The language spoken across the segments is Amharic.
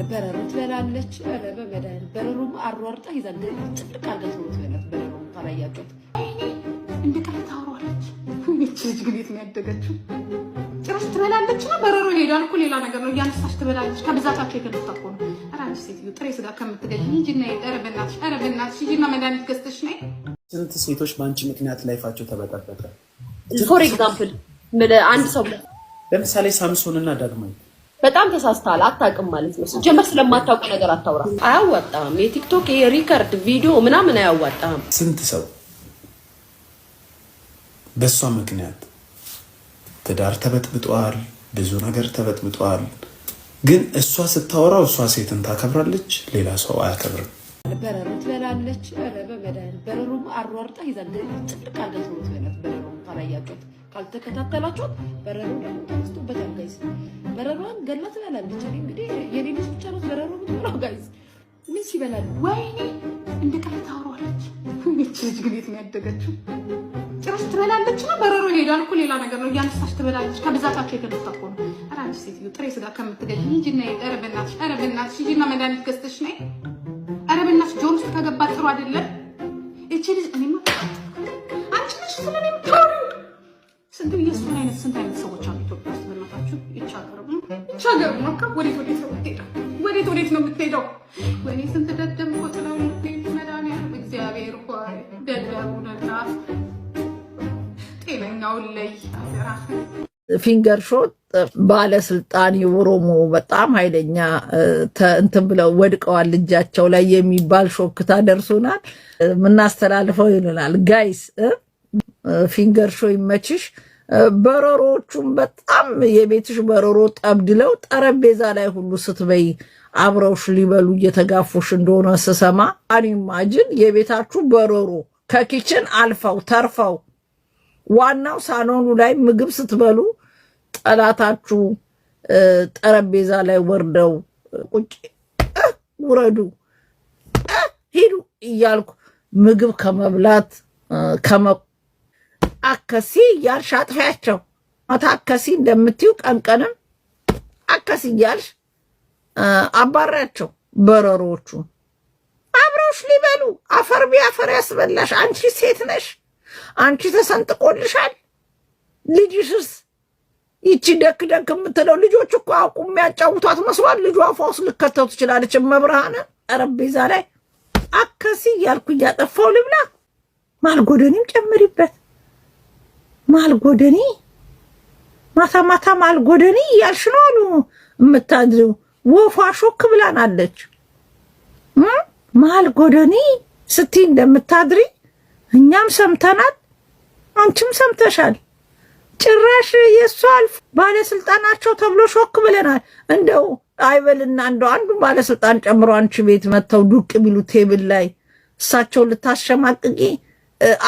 በረሮ ትበላለች። ኧረ በመድኃኒዓለም በረሮም አሯርጣ ይዛ ጭፍልቅ አድርጋ ነው የምትበላት። በረሮ ካላያችሁት እንደ ቀልድ ታወራለች። ይህች ልጅ ግን የት ነው ያደገችው? ጭራሽ ትበላለች ነው በረሮ ይሄዳል እኮ ሌላ ነገር ነው። እያነሳች ትበላለች። ከብዛታቸው የተነሳ እኮ ነው። ኧረ አንቺ ሴትዮ ጥሬ ስጋ ከምትገዢ ሂጂና፣ ኧረ በእናትሽ፣ ኧረ በእናትሽ ሂጂና መድኃኒት ገዝተሽ ነይ። ስንት ሴቶች በአንቺ ምክንያት life ኣቸው ተበጠበጠ። For example አንድ ሰው ለምሳሌ ሳምሶን እና ዳግማዊ። በጣም ተሳስተሃል። አታውቅም ማለት ነው። ሲጀመር ስለማታውቁ ነገር አታውራ። አያዋጣም። የቲክቶክ የ record ቪዲዮ ምናምን አያዋጣም። ስንት ሰው በእሷ ምክንያት ትዳር ተበጥብጧል፣ ብዙ ነገር ተበጥብጧል። ግን እሷ ስታወራው እሷ ሴትን ታከብራለች፣ ሌላ ሰው አያከብርም። በረሮ ትበላለች። ኧረ በመድኃኒዓለም በረሮም አሯርጣ ይዛ ጭፍልቅ አድርጋ ነው የምትበላት። በረሮ ካላያችሁት ካልተከታተላችሁት በረሮ ደግሞ ተነስቶበታል guys። በረሮዋን ገላ ትበላለች። እኔ እንግዲህ የኔ ልጅ ብቻ ናት በረሮ የምትበላው guys። ምን ሲበላል? ወይኔ እንደ ቀልድ ታወራለች። ይህች ልጅ ግን የት ነው ያደገችው? ጭራሽ ትበላለች ነው በረሮ ይሄዳል እኮ ሌላ ነገር ነው። እያነሳች ትበላለች። ከብዛታቸው የተነሳ እኮ ነው። ኧረ አንቺ ሴትዮ ጥሬ ስጋ ከምትገዢ ሂጂና፣ ኧረ በእናትሽ፣ ኧረ በእናትሽ ሂጂና መድኃኒት ገዝተሽ ነይ። ኧረ በእናትሽ ጆሮ ውስጥ ከገባ ጥሩ አይደለም። እቺ ልጅ እኔማ አንቺ ነሽ ስለ እኔ የምታወሪው። ስንት የእሱን አይነት ስንት አይነት ሰዎች አሉ ኢትዮጵያ ውስጥ በእናታችሁ። ይቻገር ማካ ወዴት ወዴት ነው የምትሄደው? ወዴት ወዴት ነው የምትሄደው? ወይኔ ስንት ደደብ እኮ ጥለው የምትሄዱት። መድኃኒዓለም እግዚአብሔር ሆይ ደደቡንና ጤነኛውን ለይ አደራህን። ፊንገር ሾት ባለስልጣን የኦሮሞ በጣም ኃይለኛ እንትን ብለው ወድቀዋል እጃቸው ላይ የሚባል ሾክታ ደርሶናል። የምናስተላልፈው ይሉናል። Guys፣ ፊንገር ሾ ይመችሽ። በረሮቹም በጣም የቤትሽ በረሮ ጠብድለው ጠረጴዛ ላይ ሁሉ ስትበይ አብረውሽ ሊበሉ እየተጋፉሽ እንደሆነ ስሰማ imagine የቤታችሁ በረሮ ከ kitchen አልፈው ተርፈው ዋናው ሳሎኑ ላይ ምግብ ስትበሉ ጠላታችሁ ጠረጴዛ ላይ ወርደው ቁጭ ውረዱ ሂዱ እያልኩ ምግብ ከመብላት አከሲ እያልሽ አጥፊያቸው። ማታ አከሲ እንደምትዩ ቀን ቀንም አከሲ እያልሽ አባሪያቸው። በረሮቹ አብረውሽ ሊበሉ አፈር ቢያፈር ያስበላሽ። አንቺ ሴት ነሽ። አንቺ ተሰንጥቆልሻል። ልጅሽስ ይቺ ደክ ደክ የምትለው ልጆች እኮ አውቁ የሚያጫውቷት መስሏል። ልጇ አፏ ውስጥ ልከተው ትችላለች። መብርሃነ ጠረጴዛ ላይ አከሲ እያልኩ እያጠፋው ልብላ። ማልጎደኒም ጨምሪበት። ማልጎደኒ ማታ ማታ ማልጎደኒ እያልሽ ነው አሉ የምታድሪው። ወፏ ሾክ ብላናለች። ማልጎደኒ ስትይ እንደምታድሪ እኛም ሰምተናል፣ አንቺም ሰምተሻል። ጭራሽ የእሱ አልፍ ባለስልጣናቸው ተብሎ ሾክ ብለናል። እንደው አይበልና እንደው አንዱ ባለስልጣን ጨምሮ አንቺ ቤት መጥተው ዱቅ ቢሉ table ላይ እሳቸውን ልታሸማቅቂ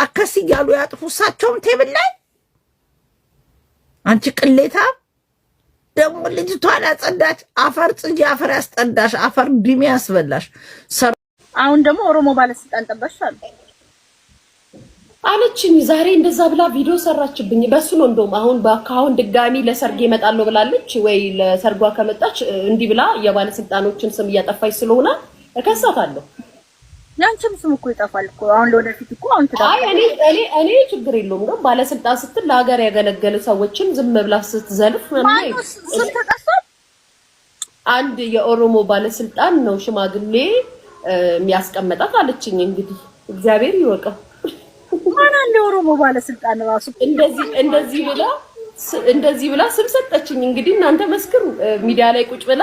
አከስ እያሉ ያጥፉ እሳቸውም table ላይ። አንቺ ቅሌታ ደግሞ ልጅቷን ያጸዳች አፈር ጽጂ፣ አፈር ያስጠዳሽ፣ አፈር ድሜ ያስበላሽ። አሁን ደግሞ ኦሮሞ ባለስልጣን ጠበሽ አሉ። አለችኝ። ዛሬ እንደዛ ብላ ቪዲዮ ሰራችብኝ። በሱ ነው እንደውም አሁን ከአሁን ድጋሚ ለሰርግ እመጣለሁ ብላለች። ወይ ለሰርጓ ከመጣች እንዲህ ብላ የባለስልጣኖችን ስም እያጠፋች ስለሆነ እከሳታለሁ። ያንቺም ስም እኮ ይጠፋል እኮ አሁን ለወደፊት እኮ አሁን ትዳር አይ እኔ ችግር የለውም፣ ግን ባለስልጣን ስትል ለሀገር ያገለገሉ ሰዎችን ዝም ብላ ስትዘልፍ ማነው ስም ተጠርቷል? አንድ የኦሮሞ ባለስልጣን ነው ሽማግሌ የሚያስቀመጣት አለችኝ። እንግዲህ እግዚአብሔር ይወቀው። ማን አለ የኦሮሞ ባለስልጣን ራሱ? እንደዚህ ብላ ስም ሰጠችኝ። እንግዲህ እናንተ መስክሩ። ሚዲያ ላይ ቁጭ ብላ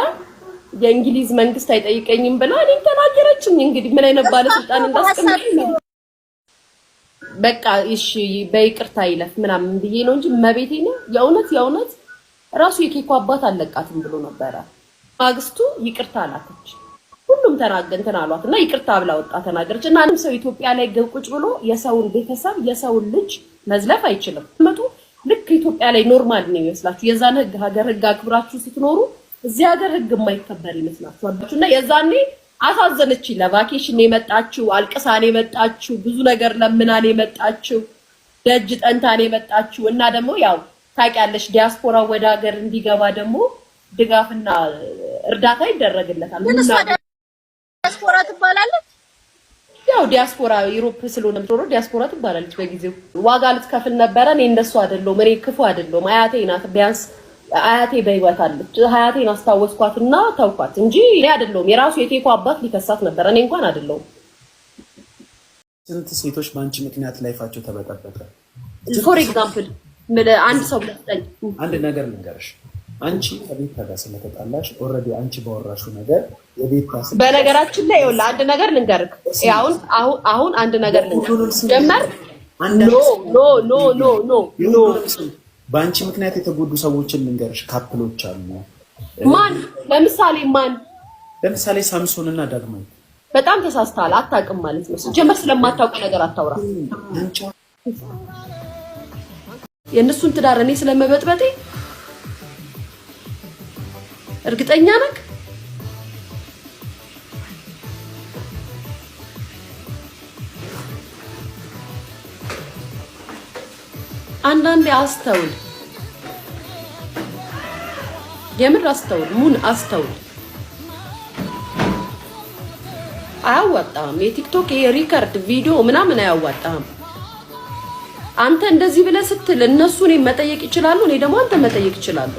የእንግሊዝ መንግስት አይጠይቀኝም ብላ እኔም ተናገረችኝ። እንግዲህ ምን አይነት ባለስልጣን እንዳስቀመጠኝ በቃ እሺ በይቅርታ ይለፍ ምናምን ብዬ ነው እንጂ መቤቴ ነው የእውነት የእውነት ራሱ የኬኩ አባት አለቃትም ብሎ ነበረ። ማግስቱ ይቅርታ አላከች። ሁሉም ተናገ እንትን አሏት እና ይቅርታ ብላ ወጣ ተናገረች። እና አንድም ሰው ኢትዮጵያ ላይ ቁጭ ብሎ የሰውን ቤተሰብ የሰውን ልጅ መዝለፍ አይችልም። መጡ ልክ ኢትዮጵያ ላይ normal ነው ይመስላችሁ። የዛን ህግ ሀገር ህግ አክብራችሁ ስትኖሩ እዚህ ሀገር ህግ የማይከበር ይመስላችኋል። እና የዛኔ አሳዘነች። ለ vacation የመጣችው አልቅሳን የመጣችው ብዙ ነገር ለምናን የመጣችው ደጅ ጠንታን የመጣችው እና ደግሞ ያው ታውቂያለሽ ዲያስፖራ ወደ ሀገር እንዲገባ ደግሞ ድጋፍና እርዳታ ይደረግለታል። ግን እሷ ዲያስፖራ ትባላለች። ያው ዲያስፖራ Europe ስለሆነ የምትኖረው ዲያስፖራ ትባላለች። በጊዜው ዋጋ ልትከፍል ነበረ። እኔ እንደሱ አይደለሁም። እኔ ክፉ አይደለሁም። አያቴ ናት። ቢያንስ አያቴ በህይወት አለች። አያቴን አስታወስኳትና ተውኳት እንጂ እኔ አይደለሁም። የራሱ የቴኮ አባት ሊከሳት ነበረ። እኔ እንኳን አይደለሁም። ስንት ሴቶች በአንቺ ምክንያት life ኣቸው ተበጠበጠ። For example አንድ ሰው ብለህ አንድ ነገር ልንገርሽ፣ አንቺ ከቤታ ጋር ስለተጣላሽ already አንቺ ባወራሽው ነገር የቤታ በነገራችን ላይ ይኸውልህ አንድ ነገር ልንገርህ። አሁን አሁን አሁን አንድ ነገር ልንገርህ ጀመር no, no, no, no, no, no. በአንቺ ምክንያት የተጎዱ ሰዎችን ልንገርሽ። Couple ኦች አሉ። ማን? ለምሳሌ ማን? ለምሳሌ ሳምሶን እና ዳግማዊት። በጣም ተሳስተሃል። አታውቅም ማለት ነው። ሲጀመር ስለማታውቀው ነገር አታውራ። የእነሱን ትዳር እኔ ስለመበጥበጤ እርግጠኛ ነህ? አንዳንዴ አስተውል፣ የምር አስተውል፣ ሙን አስተውል። አያዋጣም። የቲክቶክ የ record ቪዲዮ ምናምን አያዋጣም። አንተ እንደዚህ ብለህ ስትል እነሱ እኔን መጠየቅ ይችላሉ፣ እኔ ደግሞ አንተ መጠየቅ ይችላሉ።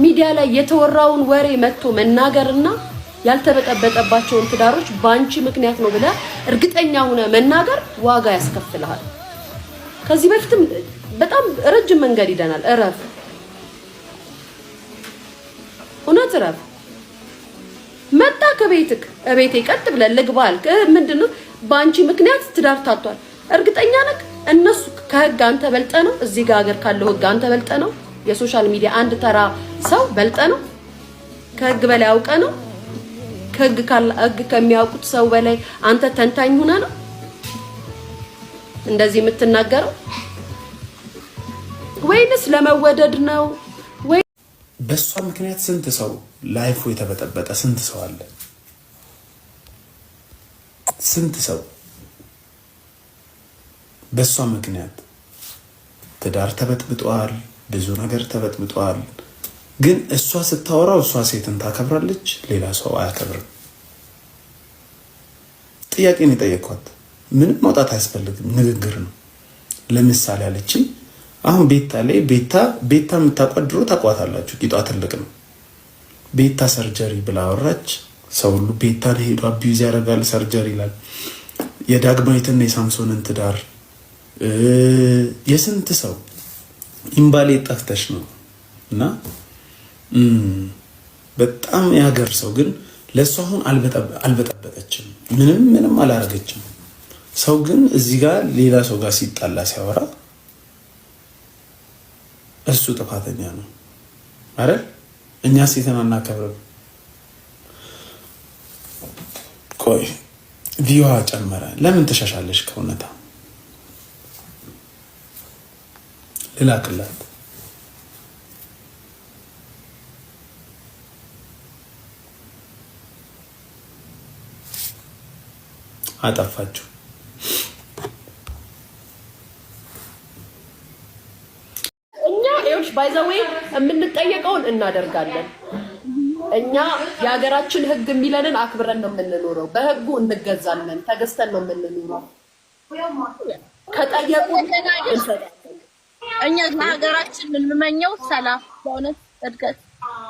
ሚዲያ ላይ የተወራውን ወሬ መጥቶ መናገርና ያልተበጠበጠባቸውን ትዳሮች በአንቺ ምክንያት ነው ብለህ እርግጠኛ ሆነ መናገር ዋጋ ያስከፍልሃል። ከዚህ በፊትም በጣም ረጅም መንገድ ሂደናል። እረፍ፣ እውነት እረፍ። መጣ ከቤትክ እቤቴ ቀጥ ብለህ ልግባ አልክ። ምንድን ነው በአንቺ ምክንያት ትዳር ታቷል። እርግጠኛ ነህ? እነሱ ከህግ አንተ በልጠ ነው? እዚህ ጋር ሀገር ካለው ህግ አንተ በልጠ ነው? የ social media አንድ ተራ ሰው በልጠ ነው? ከህግ በላይ አውቀ ነው? ከህግ ህግ ከሚያውቁት ሰው በላይ አንተ ተንታኝ ሆነ ነው እንደዚህ የምትናገረው? ወይንስ ለመወደድ ነው? ወይ በእሷ ምክንያት ስንት ሰው life ኡ የተበጠበጠ ስንት ሰው አለ? ስንት ሰው በእሷ ምክንያት ትዳር ተበጥብጧል። ብዙ ነገር ተበጥብጧል። ግን እሷ ስታወራው እሷ ሴትን ታከብራለች፣ ሌላ ሰው አያከብርም። ጥያቄን የጠየኳት ምንም መውጣት አያስፈልግም፣ ንግግር ነው። ለምሳሌ አለችኝ። አሁን ቤታ ላይ ቤታ ቤታ የምታውቋት ድሮ ታውቋታላችሁ፣ ቂጧ ትልቅ ነው። ቤታ surgery ብላ አወራች። ሰው ሁሉ ቤታን ሄዶ abuse ያደርጋል፣ surgery ይላል። የዳግማዊትና የሳምሶንን ትዳር የስንት ሰው ኢምባሌ ጠፍተሽ ነው እና በጣም የሀገር ሰው ግን ለእሱ አሁን አልበጠበጠችም፣ ምንም ምንም አላረገችም። ሰው ግን እዚህ ጋር ሌላ ሰው ጋር ሲጣላ ሲያወራ እሱ ጥፋተኛ ነው አይደል? እኛ ሴትን አናከብርም። ቆይ view ዋ ጨመረ። ለምን ትሸሻለሽ? ከእውነታ ልላክላት። አጠፋችሁ። እኛ ይኸውልሽ by the way የምንጠየቀውን እናደርጋለን። እኛ የሀገራችን ሕግ የሚለንን አክብረን ነው የምንኖረው። በሕጉ እንገዛለን፣ ተገዝተን ነው የምንኖረው። ከጠየቁ እኛ ለሀገራችን የምንመኘው ሰላም፣ በእውነት እድገት፣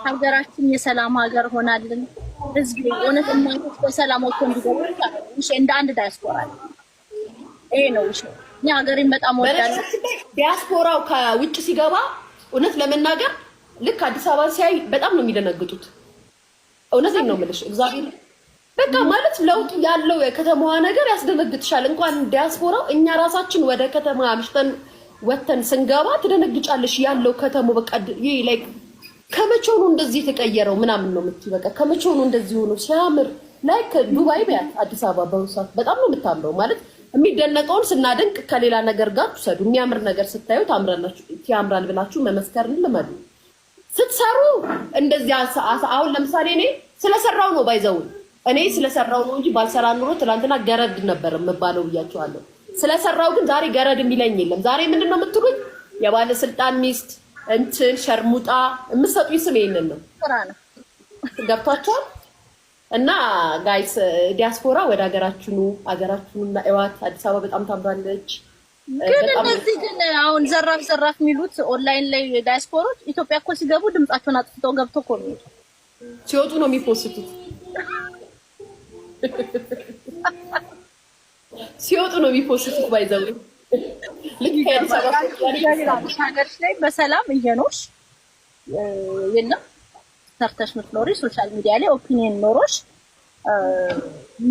ሀገራችን የሰላም ሀገር ሆናልን ህዝብ እውነት እናቶች በሰላም ወጥቶ እንዲገቡ እንደ አንድ ዳያስፖራ ይሄ ነው። እኛ ሀገሬን በጣም ወዳለሁ። ዲያስፖራው ከውጭ ሲገባ እውነት ለመናገር ልክ አዲስ አበባ ሲያይ በጣም ነው የሚደነግጡት። እውነቴን ነው የምልሽ። እግዚአብሔር በቃ ማለት ለውጥ ያለው የከተማዋ ነገር ያስደነግጥሻል። እንኳን ዲያስፖራው እኛ ራሳችን ወደ ከተማ አምሽተን ወተን ስንገባ ትደነግጫለሽ። ያለው ከተማው በቃ ይሄ like ከመቼው ነው እንደዚህ የተቀየረው ምናምን ነው የምትይው። በቃ ከመቼው ነው እንደዚህ ሆኖ ሲያምር like ዱባይ ቢያት አዲስ አበባ በአሁኑ ሰዓት በጣም ነው የምታምረው። ማለት የሚደነቀውን ስናደንቅ ከሌላ ነገር ጋር ትውሰዱ። የሚያምር ነገር ስታዩ ታምራላችሁ፣ ያምራል ብላችሁ መመስከርን ልመዱ። ስትሰሩ እንደዚህ አሁን ለምሳሌ እኔ ስለሰራው ነው by the way እኔ ስለሰራው ነው እንጂ ባልሰራ ኑሮ ትናንትና ገረድ ነበር የምባለው ብያቸዋለሁ። ስለሰራው ግን ዛሬ ገረድ የሚለኝ የለም። ዛሬ ምንድን ነው የምትሉኝ? የባለስልጣን ሚስት እንትን ሸርሙጣ የምትሰጡኝ ስም ይሄንን ነው። ስራ ነው። ገብቷቸዋል። እና guys ዲያስፖራ ወደ ሀገራችኑ ሀገራችሁን እዋት። አዲስ አበባ በጣም ታምራለች። ግን እነዚህ ግን አሁን ዘራፍ ዘራፍ የሚሉት ኦንላይን ላይ ዲያስፖሮች ኢትዮጵያ እኮ ሲገቡ ድምጻቸውን አጥፍተው ገብቶ እኮ ነው ሲወጡ ነው የሚ post ቱት። ሲወጡ ነው የሚ post ቱት። By the way ልክ ከአዲስ አበባ ሀገርሽ ላይ በሰላም እየኖርሽ የለም ሰርተሽ ምትኖሪ፣ social media ላይ opinion ኖሮሽ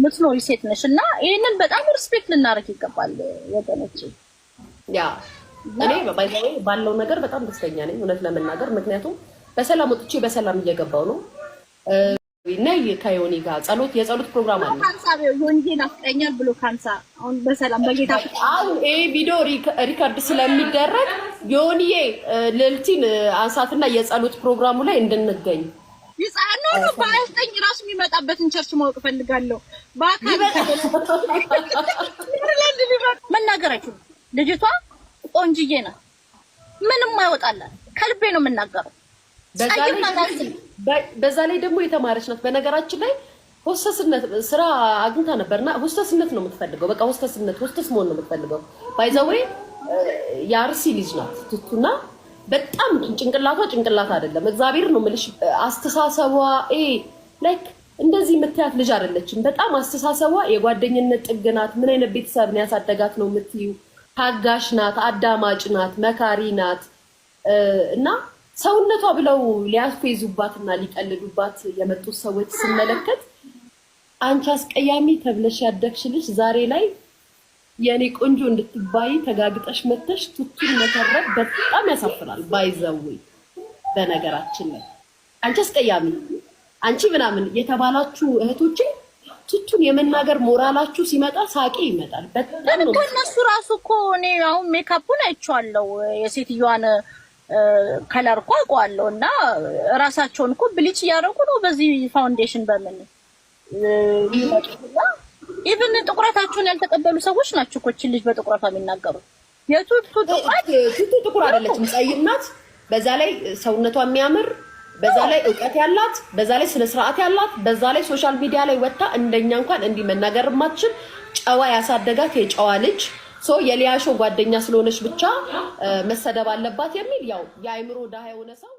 ምትኖሪ ሴት ነሽ እና ይህንን በጣም respect ልናደርግ ይገባል ወገኖች። Yeah፣ እኔ by the way ባለው ነገር በጣም ደስተኛ ነኝ እውነት ለመናገር፣ ምክንያቱም በሰላም ወጥቼ በሰላም እየገባው ነው። ነይ ከዮኒ ጋር ጸሎት የጸሎት ፕሮግራም አለ። ካንሳ ዮኒ ናፍቀኛል ብሎ ካንሳ አሁን በሰላም በጌታ አሁን ይሄ ቪዲዮ record ስለሚደረግ ዮኒዬ ልዕልቲን አንሳትና የጸሎት ፕሮግራሙ ላይ እንድንገኝ። No፣ በ29 ራሱ የሚመጣበትን church ማወቅ እፈልጋለሁ። በአካል መናገር አይችሉም። ልጅቷ ቆንጅዬ ናት። ምንም አይወጣላት። ከልቤ ነው የምናገረው። በዛ ላይ ደግሞ የተማረች ናት። በነገራችን ላይ ሆስተስነት ስራ አግኝታ ነበርና ሆስተስነት ነው የምትፈልገው። በቃ ሆስተስነት፣ ሆስተስ መሆን ነው የምትፈልገው። By the way የአርሲ ልጅ ናት ቱቱና በጣም ጭንቅላቷ ጭንቅላት አይደለም። እግዚአብሔር ነው የምልሽ። አስተሳሰቧ like እንደዚህ የምትያት ልጅ አይደለችም። በጣም አስተሳሰቧ የጓደኝነት ጥግ ናት። ምን አይነት ቤተሰብ ነው ያሳደጋት ነው የምትዩ። ታጋሽ ናት፣ አዳማጭ ናት፣ መካሪ ናት እና ሰውነቷ ብለው ሊያስፌዙባትና ሊቀልዱባት የመጡት ሰዎች ስመለከት አንቺ አስቀያሚ ተብለሽ ያደግሽ ልጅ ዛሬ ላይ የኔ ቆንጆ እንድትባይ ተጋግጠሽ መተሽ ቱቱን መተረብ በጣም ያሳፍራል። By the way በነገራችን ላይ አንቺ አስቀያሚ፣ አንቺ ምናምን የተባላችሁ እህቶቼ ቱቱን የመናገር ሞራላችሁ ሲመጣ ሳቄ ይመጣል። በጣም ነው። እነሱ ራሱ እኮ እኔ አሁን ሜካፑን አይቼዋለሁ፣ የሴትዮዋን color እኮ አውቀዋለሁ። እና ራሳቸውን እኮ bleach እያደረጉ ነው በዚህ foundation በምን የሚመጡትና even ጥቁረታቸውን ያልተቀበሉ ሰዎች ናቸው እኮ ይህችን ልጅ በጥቁረቷ የሚናገሩት። የቱቱ ጥቁረት ቱቱ ጥቁር አይደለችም፣ ጸይም ናት። በዛ ላይ ሰውነቷ የሚያምር፣ በዛ ላይ እውቀት ያላት፣ በዛ ላይ ስነ ስርዓት ያላት፣ በዛ ላይ social media ላይ ወጥታ እንደኛ እንኳን እንዲህ መናገር የማትችል ጨዋ ያሳደጋት የጨዋ ልጅ፣ so የሊያሾ ጓደኛ ስለሆነች ብቻ መሰደብ አለባት የሚል ያው የአእምሮ ድሃ የሆነ ሰው